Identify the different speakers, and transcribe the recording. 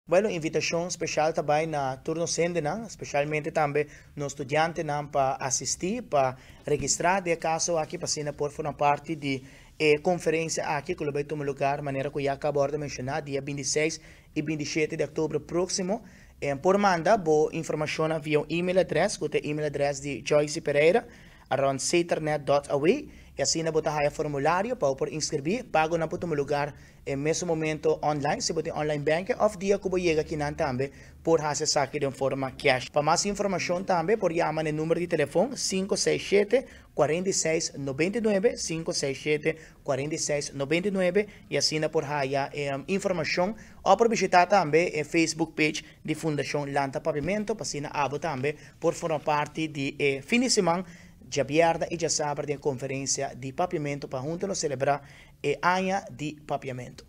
Speaker 1: Bueno, invitashon spesial tambe na tur nos hendenan, spesialmente tambe nos studiantenan pa asistí, pa registrá den kaso aki, pa asina por forma parti di konferensia aki, ku ta bai tuma lugá, manera ku ya a kaba di menshoná, dia 26 i 27 di òktober próksimo. Por manda bo informashon via un e-mail address, ku ta e email address di Joyce Pereira, around saternet.aw, i asina bo ta haya formulario pa por inskribí, pago nan por tuma lugá na mesun momento online, si bo tin online banking, òf dia ku bo yega akinan tambe, por hasi esaki di forma cash. Pa mas informashon tambe, por yama na number di telefòn 567 4699, 567 4699, i asina por haya informashon, òf por bishitá tambe e Facebook page di Fundashon Lanta Papiamento, pa asina abo tambe por forma parti di fin di siman, djabièrnè i djasabra, di konferensia di Papiamento, pa huntu nos selebrá e aña di Papiamento.